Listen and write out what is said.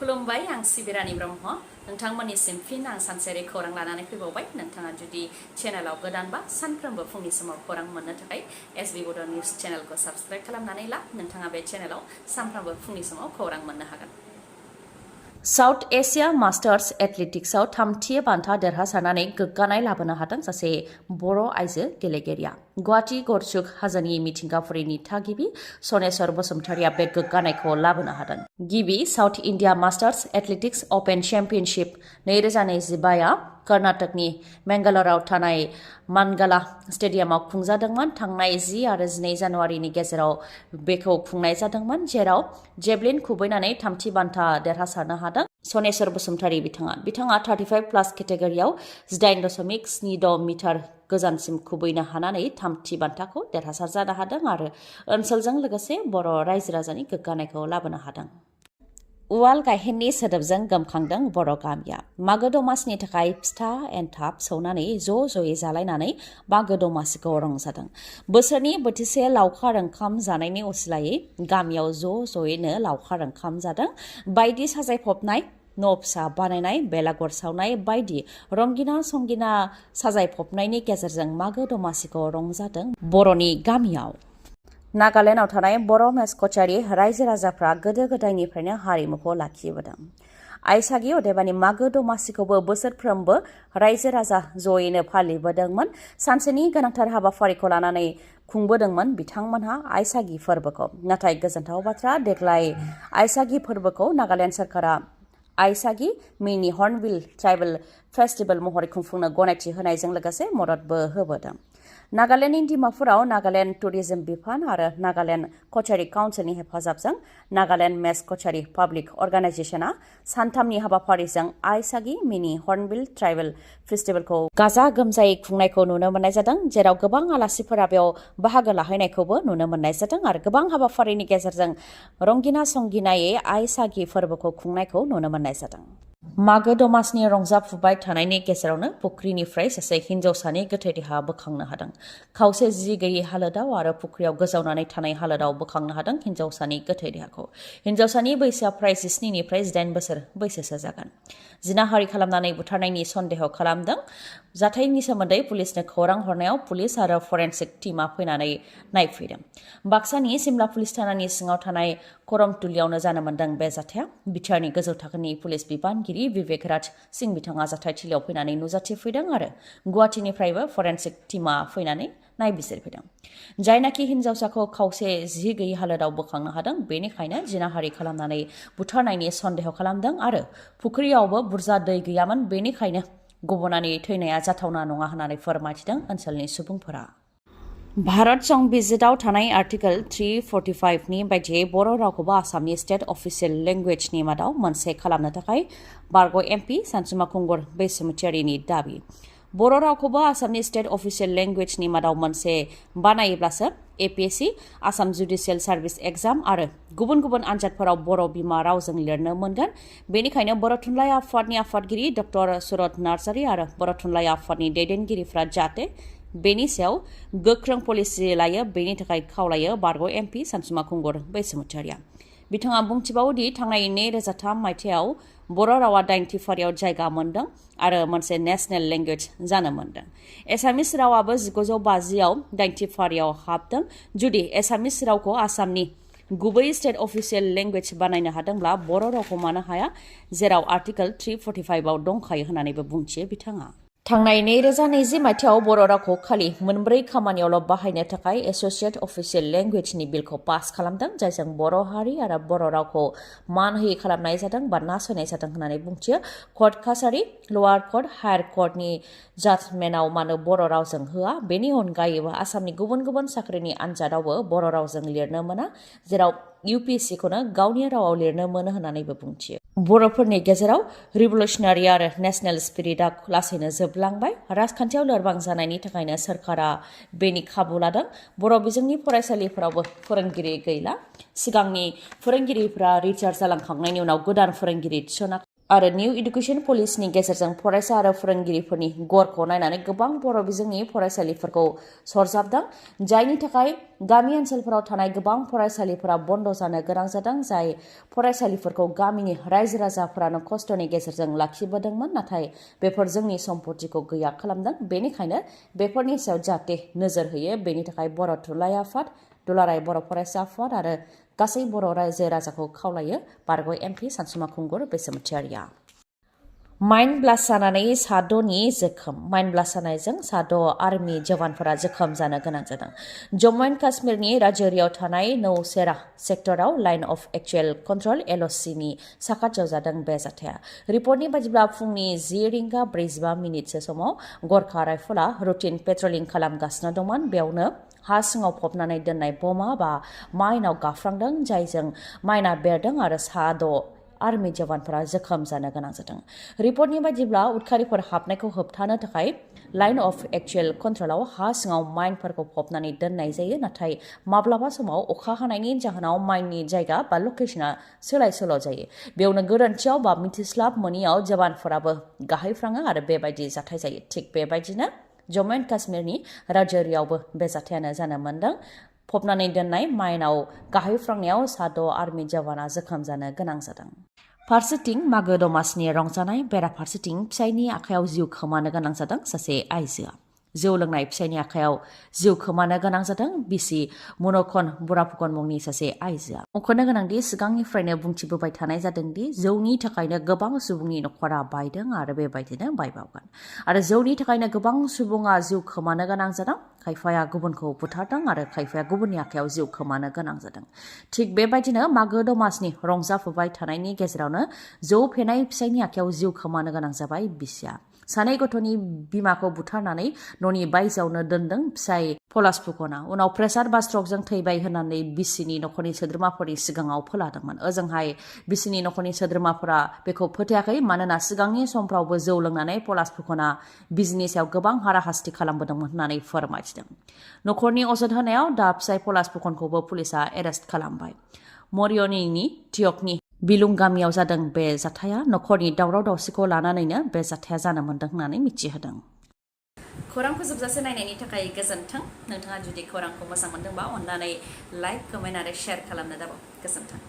खुलुमबाय आं सिबि रानि ब्रह्म नोंथांमोननिसिम फिन आं सानसेयारि खौरां लानानै फैबावबाय नोंथाङा जुदि चेनेलाव गोदानबा सानफ्रोमबो फुंनि समाव खौरां मोननो थाखाय एसबि बड' निउज चेनेलखौ साबस्क्राइब खालामनानै ला नोंथाङा बे चेनेलाव सानफ्रोमबो फुंनि समाव खौरां मोननो हागोन। साउथ एशिया मास्टार्स एथलेटिक्सआव थामथि बान्था देरहासारनानै गोग्गानाय लाबोनो हादों सासे बर' आइजो गेलेगिरिया। गुवाहाटी गरचुक हाजोनि मिथिंगाफुरिनि थागिबि सनेस्वर बसुमतारिया बे गोग्गानायखौ लाबोनो हादों। गिबि साउथ इन्डिया मास्टार्स एथलेटिक्स अपेन चेम्पियनशिप 2025आ कर्नाटकनि मेंगालराव थानाय मानगाला स्टेडियामाव खुंजादोंमोन। थांनाय 10 आरो 12 जानुवारिनि गेजेराव बेखौ खुंनाय जादोंमोन, जेराव जेभलिन खुबैनानै थामथि बान्था देरहासारनो हादों सनेस्वर बसुमतारी बिथाङा 35+ केटेगरियाव 18.76 मिटार गोजानसिम खुबैनो हानानै थामथि बान्थाखौ देरहासार जानो हादों आरो ओनसोलजों लोगोसे बर' रायजो राजानि गोग्गानायखौ लाबोनो हादों। उवाल गायहेननि सोदोबजों गोमखांदों बर' गामिया। मागो दमासिनि थाखाय फिथा एन्थाब सौनानै ज'यै जालायनानै मागो दमासिखौ रंजादों। बोसोरनि बोथिसे लावखार ओंखाम जानायनि असिलायै गामियाव ज'यैनो लावखार ओंखाम जादों। बायदि साजायफबनाय न' फिसा बानायनाय, बेलागुर सावनाय बायदि रंगिना संगिना साजायफबनायनि गेजेरजों मागो दमासिखौ रंजादों बर'नि गामियाव। नागालेण्डआव थानाय बर' मेस कचारी रायजो राजाफ्रा गोदो गोदायनिफ्रायनो हारिमुखौ लाखिबोदों। आइसागि अदेबानि मागो दमासिखौबो बोसोरफ्रोमबो रायजो राजा ज'यैनो फालिबोदोंमोन। सानसेनि गोनांथार हाबाफारिखौ लानानै खुंबोदोंमोन बिथांमोनहा आइसागि फोरबोखौ। नाथाय गोजोनथाव बाथ्रा, देग्लाय आइसागि फोरबोखौ नागालेण्ड सरकारा आइसागि मिनि हर्नबिल ट्राइबेल फेस्टिभेल महरै खुंफुंनो गनायथि होनायजों लोगोसे मददबो होबोदों। नागालेण्डनि डिमापुराव नागालेण्ड टुरिजम बिफान आरो नागालेण्ड कचारी काउन्सिलनि हेफाजाबजों नागालेण्ड मेस कचारी पाब्लिक अर्गानाइजेसना सानथामनि हाबाफारिजों आइसागि मिनि हर्नबिल ट्राइबेल फेस्टिभेलखौ गाजा गोमजायै खुंनायखौ नुनो मोननाय जादों, जेराव गोबां आलासिफोरा बेयाव बाहागो लाहैनायखौबो नुनो मोननाय जादों आरो गोबां हाबाफारिनि गेजेरजों रंगिना संगिनायै आइसागि फोरबोखौ खुंनायखौ नुनो मोननाय जादों। मागो दमासिनि रंजाफुबाय थानायनि गेजेरावनो फुख्रिनिफ्राय सासे हिन्जावसानि गोथै देहा बोखांनो हादों। खावसे जि गैयै हालोदाव आरो फुख्रियाव गोजावनानै थानाय हालोदाव बोखांनो हादों हिन्जावसानि गोथै देहाखौ। हिन्जावसानि बैसोआ फ्राय 17निफ्राय 18 बोसोर बैसोसो जागोन। जिनाहारि खालामनानै बुथारनायनि सन्देह खालामदों। जाथायनि सोमोन्दै पुलिसनो खौरां हरनायाव पुलिस आरो फरेन्सिक टीमा फैनानै नायफैदों। बाक्सानि सिमला पुलिस थानानि सिङाव थानाय करमटुलियावनो जानो मोन्दों बे जाथाया। बिटिआरनि गोजौ थाखोनि पुलिस बिबानगिरि बिबेक राज सिं बिथाङा जाथायथिलियाव फैनानै नुजाथिफैदों आरो गुवाहाटीनिफ्रायबो फरेन्सिक टीमा फैनानै नायबिजिरफैदों। जायनाखि हिन्जावसाखौ खावसे जि गैयै हालोदाव बोखांनो हादों, बेनिखायनो जिनाहारि खालामनानै बुथारनायनि सन्देह खालामदों आरो फुख्रियावबो बुरजा दै गैयामोन, बेनिखायनो गबनानै थैनाया जाथावना नङा होननानै फोरमायथिदों ओनसोलनि सुबुंफोरा। भारत संबिजितआव थानाय आर्टिकल 345नि बायदियै बर' रावखौबो आसामनि स्टेट अफिसियेल लेंगुवेजनि मादाव मोनसे खालामनो थाखाय बारग' एमपि सानसुमा खुंगुर बैसोमुतियारिनि दाबि। बर' रावखौबो आसामनि स्टेट अफिसियेल लेंगुवेजनि मादाव मोनसे बानायोब्लासो APSC, Assam judicial service exam आरो गुबुन गुबुन आनजादफोराव बर' बिमा रावजों लिरनो मोनगोन। बेनिखायनो बर' थुनलाइ आफादनि आफादगिरि डक्टर सुरत नार्जारि आरो बर' थुनलाइ आफादनि दैदेनगिरिफ्रा जाहाथे बेनि सायाव गोख्रों पलिसि लायो, बेनि थाखाय खावलायो बारग' एमपि सानसुमा खुंगुर बैसोमुतियारिया। बिथाङा बुंथिबावोदि थांनाय 2003 मायथाइयाव बर' रावा 9थि फारियाव जायगा मोनदों आरो मोनसे नेशनेल लेंगुवेज जानो मोनदों। एसामिस रावाबो 1950आव 9थि फारियाव हाबदों। जुदि एसामिस रावखौ आसामनि गुबै स्टेट अफिसियेल लेंगुवेज बानायनो हादोंब्ला बर' रावखौ मानो हाया, जेराव आर्टिकल 345आव दंखायो होननानैबो बुंथियो बिथाङा। थांनाय 2020 मायथाइयाव बर' रावखौ खालि 4 खामानियावल' बाहायनो थाखाय एस'सिएट अफिसियेल लेंगुवेजनि बिलखौ पास खालामदों, जायजों बर' हारि आरो बर' रावखौ मान होयै खालामनाय जादों बा नासयनाय जादों होननानै बुंथियो। कर्ट कासारि, लवार कर्ट, हायार कर्टनि जाजमेन्टआव मानो बर' रावजों होआ, बेनि अनगायैबो आसामनि गुबुन गुबुन साख्रिनि आनजादावबो बर' रावजों लिरनो मोना, जेराव UPSCखौनो गावनि रावाव लिरनो मोनो होननानैबो बुंथियो। बर'फोरनि गेजेराव रिभलुसनारि आरो नेशनेल स्पिरिटआ लासैनो जोबलांबाय। राजखान्थियाव लोरबां जानायनि थाखायनो सोरखारा बेनि खाबु लादों। बर' बिजोंनि फरायसालिफोरावबो फोरोंगिरि गैला। सिगांनि फोरोंगिरिफ्रा रिटायार जालांखांनायनि उनाव गोदान फोरोंगिरि थिसना आरो निउ इडुकेशन पलिसिनि गेजेरजों फरायसा आरो फोरोंगिरिफोरनि गरखौ नायनानै गोबां बर' बिजोंनि फरायसालिफोरखौ सरजाबदों जायनि थाखाय गामि ओनसोलफोराव थानाय गोबां फरायसालिफोरा बन्द जानो गोनां जादों जाय फरायसालिफोरखौ गामिनि रायजो राजाफोरानो खस्थ'नि गेजेरजों लाखिबोदोंमोन नाथाय बेफोर जोंनि सम्पथिखौ गैया खालामदों बेनिखायनो बेफोरनि सायाव जाहाथे नोजोर होयो बेनि थाखाय बर' थुनलाइ आफाद दुलाराय बर' फरायसा आफाद आरो गासै बर' रायजो राजाखौ खावलायो बारग' MP सानसुमा खुंगुर बैसोमुथियारिया माइन ब्लास्ट जानानै साद'नि जोखोम माइन ब्लास्ट जानायजों साद' आर्मि जवानफोरा जोखोम जानो गोनां जादों जम्मु एन्ड काश्मीरनि राजौरीआव थानाय नौशेरा सेक्टराव लाइन अफ एक्चुएल कन्ट्रल LOCनि साखाथियाव जादों बे जाथाया रिपर्टनि बायदिब्ला फुंनि 10:45 समाव गरखा राइफला रुटिन पेट्रलिं खालामगासिनो दंमोन बेयावनो हा सिङाव फबनानै दोननाय बमा बा माइनाव गाफ्रांदों जायजों माइना बेरदों आरो साद' आर्मि जवानफोरा जोखोम जानो गोनां जादों रिपर्टनि बायदिब्ला उदखारिफोर हाबनायखौ होबथानो थाखाय लाइन अफ एक्चुएल कन्ट्रलाव हा सिङाव माइनफोरखौ फबनानै दोननाय जायो नाथाय माब्लाबा समाव अखा हानायनि जाहोनाव माइननि जायगा बा लकेशना सोलाय सोल' जायो बेयावनो गोरोन्थियाव बा मिथिस्लाब मोनियाव जवानफोराबो गाहायफ्राङो आरो बेबायदि जाथाय जायो थिग बेबायदिनो जम्मु एन्ड काश्मीरनि राजौरीआवबो बे जाथायानो जानो मोन्दों फबनानै दोननाय माइनाव गाहायफ्रांनायाव साद' आर्मि जवाना जोखोम जानो गोनां जादों फारसेथिं मागो दमासिनि रंजानाय बेराफारसेथिं फिसायनि आखायाव जिउ खोमानो गोनां जादों सासे आइजोआ जौ लोंनाय फिसायनि आखायाव जिउ खोमानो गोनां जादों बिसि मन'खन बुराफुकन मुंनि सासे आइजोआ मख'नो गोनांदि सिगांनिफ्रायनो बुंथिबोबाय थानाय जादोंदि जौनि थाखायनो गोबां सुबुंनि नखरा बायदों आरो बेबायदिनो बायबावगोन आरो जौनि थाखायनो गोबां सुबुङा जिउ खोमानो गोनां जादों खायफाया गुबुनखौ बुथारदों आरो खायफाया गुबुननि आखायाव जिउ खोमानो गोनां जादों थिग बेबायदिनो मागो दमासिनि रंजाफुबाय थानायनि गेजेरावनो जौ फेनाय फिसायनि आखायाव जिउ खोमानो गोनां जाबाय बिसिया सानै गथ'नि बिमाखौ बुथारनानै न'नि बायजोआवनो दोनदों फिसाय पलास फुकना उनाव प्रेसार बा स्ट्रकजों थैबाय होननानै बिसिनि नखरनि सोद्रोमाफोरनि सिगाङाव फोलादोंमोन ओजोंहाय बिसिनि नखरनि सोद्रोमाफोरा बेखौ फोथायाखै मानोना सिगांनि समफ्रावबो जौ लोंनानै पलास फुकना बिजिनि सायाव गोबां हाराहास्ति खालामबोदोंमोन होननानै फोरमायथिदों नखरनि अजद होनायाव दा फिसाय पलास फुकनखौबो पुलिसा एरेस्ट खालामबाय मरियनीनि टियकनि बिलुं गामियाव जादों बे जाथाया नखरनि दावराव दावसिखौ लानानैनो बे जाथाया जानो मोन्दों होननानै मिथिहोदों खौरांखौ जोबजासे नायनायनि थाखाय गोजोन्थों नोंथाङा जुदि खौरांखौ मोजां मोनदोंबा अन्नानै लाइक कमेन्ट आरो शेयार खालामनो दाबाव गोजोन्थों